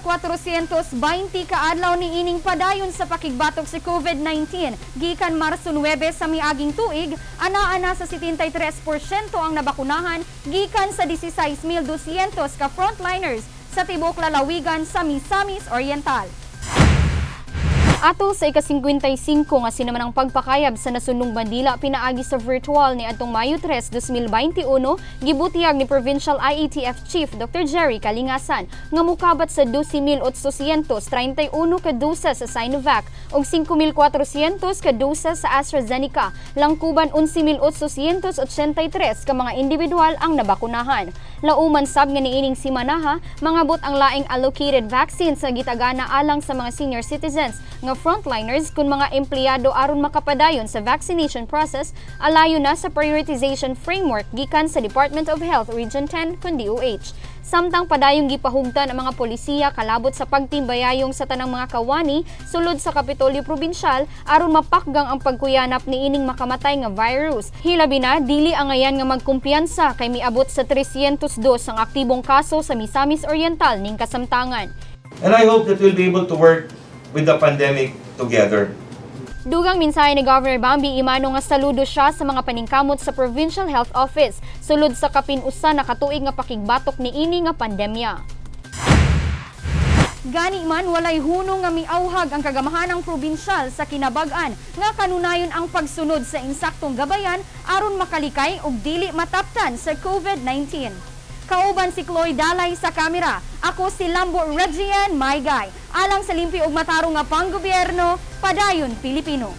420 ka adlaw ni ining padayon sa pakigbatok sa COVID-19 gikan Marso 9 sa miaging tuig, ana-ana sa 73% ang nabakunahan gikan sa 16,200 ka frontliners sa tibuok lalawigan sa Misamis Oriental. Atol sa ika-55 nga sinamanang pagpakayab sa Nasundong Bandila pinaagi sa virtual ni adtong Mayo 3, 2021, gibutiyag ni Provincial IATF Chief Dr. Jerry Kalingasan nga mukabat sa 12,831 ka dosa sa Sinovac ug 5,400 ka dosa sa AstraZeneca, langkuban 11,883 ka mga individual ang nabakunahan. Lauman sab nga niining simanaha, mangabot ang laing allocated vaccine sa gitagana alang sa mga senior citizens nga frontliners kun mga empleyado aron makapadayon sa vaccination process alayo na sa prioritization framework gikan sa Department of Health Region 10 kun DOH. Samtang padayong gipahugtan ang mga polisiya kalabot sa pagtimbayayong sa tanang mga kawani sulod sa Kapitolyo Probinsyal aron mapakgang ang pagkuyanap niining makamatay nga virus. Hilabi na dili angayan nga magkumpiyansa kay miabot sa 302 ang aktibong kaso sa Misamis Oriental ning kasamtangan. And I hope that we'll be able to work with the pandemic together. Dugang mensahe ni Governor Bambi Emano nga saludo siya sa mga paningkamot sa Provincial Health Office sulod sa kapin usa na katuig nga pakigbatok niini nga pandemya. Gani man walay hunong nga miauhag ang kagamahanang probinsyal sa kinabag-an nga kanunayon ang pagsunod sa insaktong gabayan aron makalikay og dili mataptan sa COVID-19. Kauban si Chloe Dalay sa kamera. Ako si Lambo Regian Maygay. Alang sa limpi ug matarong nga panggobyerno, padayon Pilipino.